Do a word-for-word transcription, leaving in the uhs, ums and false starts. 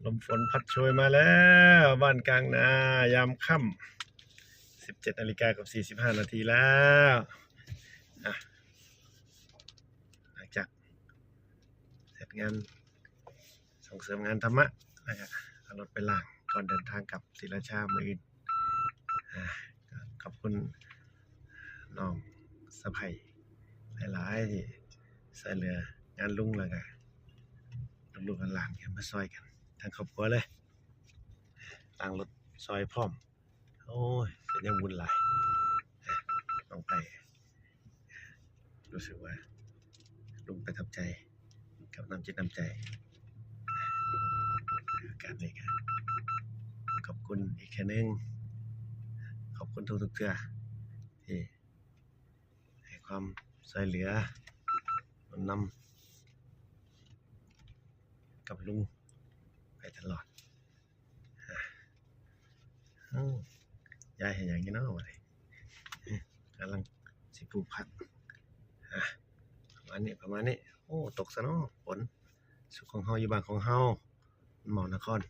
ลมฝนพัดโชยมาแล้วบ้านกลางนายามค่ำ สิบเจ็ดนาฬิกากับสี่สิบห้านาทีแล้วอ่ะหลังจากเสร็จงานส่งเสริมงานธรรมะแล้วก็เอารถไปล้างก่อนเดินทางกลับศรีราชามื้ออื่นอ่ะขอบคุณน้องสะใภ้หลายๆที่ช่วยเหลืองานลุงแล้วก็ลูกๆหลานๆที่มาช่วยกันทั้งครอบครัวเลยล้างรถช่วยพร้อม โอ้ยเป็นยังบุญหลายน้องไปรู้สึกว่าลุงประทับใจกับน้ำจิตน้ำใจการนี้ครับขอบคุณอีกแค่นึงขอบคุณทุกๆเทื่อที่ให้ความช่วยเหลือหนุนนำกับลุงไปตลอด อ้าวยายเห็นอย่างนี้เนาะวันนี้กำลังสิปลูกผักอ่ะประมาณนี้ประมาณนี้ โอ้ ตกซะเนาะฝนสุขของเฮาอยู่บ้านของเฮาหมอนคร